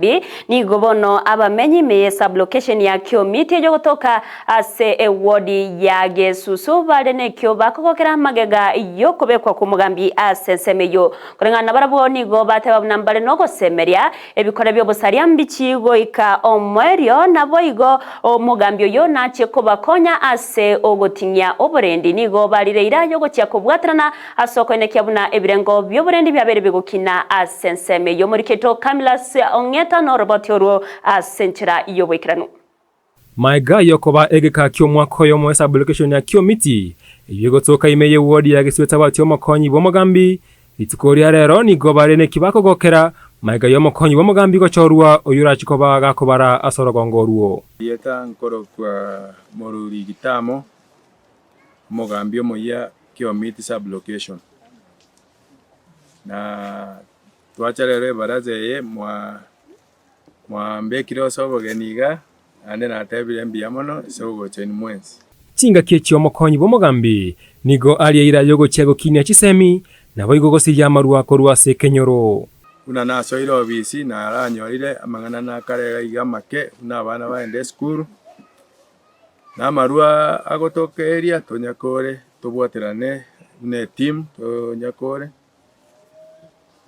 Bi, Nigo bono abamenyi ime ye sub-location ya Kiomiti eyogotoka ase ewodi ya Gesusu bare nekio bakogokera magega y'okobekwa kw'omogambi ase ensemo eyio. Koreng'ana nabarabwo nigo bateba buna mbare nogosemeria ebikora bi'obosaria mbichi goika omoerio, naboigo omogambi oyio nachie kobakonya ase ogoting'ia oborendi. Nigo barire eira y'ogochia kobwatanana Ase okoenekia buna ebirengo bi'oborendi biabeire bigokina ase ensemo eyio omoriketo Camillus Ong'eta noroboti orwo ase enchera y'oboikeranu. Maega y'okoba egeka ki'omwaka oyomo esabulokeshoni ya Kiomiti, eyio egotoka ime y'ewodi ya Gesiwe tabwati omokonyi bw'omogambi, rituko ria rero nigo bare neki bakogokera maega y'omokonyi bw'omogambi gochorwa oyio orachi koba gakobara ase orogongo orwo. Erieta nkorokwa Moruri Gitamo, omogambi omoyia Kiomiti sub-location. Na twacha rero ebaraza eye mwa mwambekire ase obogeni iga, naende natebire mbuya mono ase ogocha inwe mwensi. Chingaki echi omokonyi bw'omogambi nigo aria eira y'ogochia gokinia chisemi, naboigo gosiria amarwa korwa ase ekenyoro. Buna nasoire obisi naranyorire amang'ana nakare iga iga amake buna abana baende esukuru. Na amarwa agotoka eria tonyakore tobwaterane buna etimu tonyakore,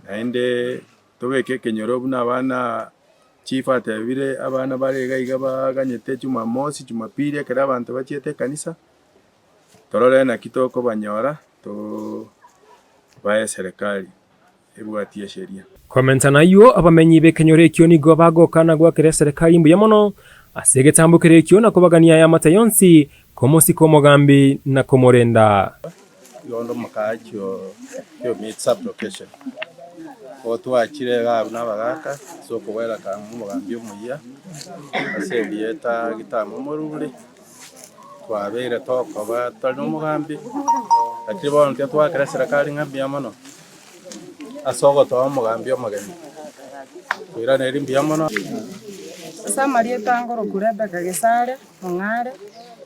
naende tobeke ekenyoro buna abana chief atebire abana bare iga iga baganyete jumamosi, jumapili ekero abanto bachiete ekanisa, torore naki tokobanyora tobae eserekari. ebwatie esheria. Komenta nayio, abamenyi b'ekenyoro ekio nigo bagoka na goakera eserekari mbuya mono ase egetambo keria ekio na kobagania eamate yonsi komosika omogambi na komorenda. Igo onde omokaachi o Kiomiti sub-location, igo twachire iga abwo na abagaka ase okowelcome omogambi omoyia ase erieta Gitama Omoruri. Twabeire tokoba totari nomogambi, lakini bono tiga twakera eserekari ng'a mbuya mono ase ogotoa omogambi omogeni. Toiranerie mbuya mono. Ase amarieta ngoroku Rebecca Gesare Mong'are,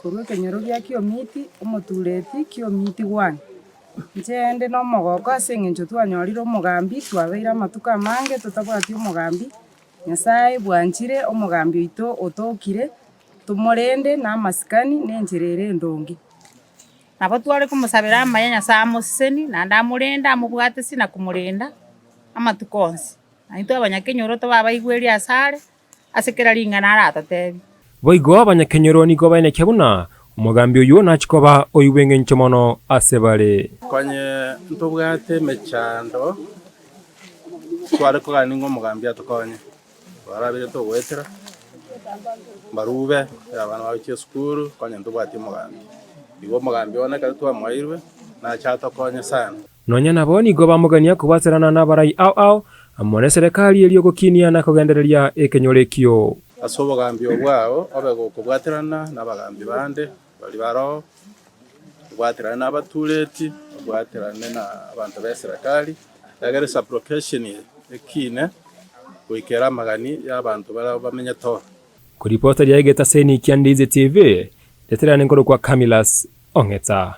korwa ekenyoro gia Kiomiti, omotureti Kiomiti one. Inche inde nomogoko ase eng'encho twanyorire omogambi, twabeire amatuko amange totabwati omogambi, Nyasae bwanchire omogambi oito otokire, Tomorende namasikani na enchera ere endonge. Nabo tware komosabera amaya Nyasae amosesenie, naende amorende, amobwatesie na komorenda amatuko onsi. Na intwe abanyakenyoro tobe abaigweri asare, ase kera ring'ana aratotebie. Boigo abanyakenyoro nigo baenekia buna omogambi oyio nachie koba oyio bw'engencho mono ase bare. Konye ntobwate emechando, tware kogania ng'a omogambi atokonye. Twarabire togoetera mbarube ekero abana bagochia esukuru konya ntobwati omogambi. Igo omogambi one ekero twamoeirwe nache atokonye sana. Nonya nabo nigo bamogania kobwaterana nabarai ao ao amo neserekari erio gokinia na kogendereria ekenyoro ekio. Ase obogambi obwo ao obe gokobwaterana nabagambi bande baria baroo, obwaterane nabatureti, obwaterane na abanto b'eserekari, ekiagera esublocation eye ekine goika ere amagani y'abanto baria bamenyete oo. Koripota ria egetaseni kia Ndizi TV, Reterane nkorokwa Camillus Ong'etsa.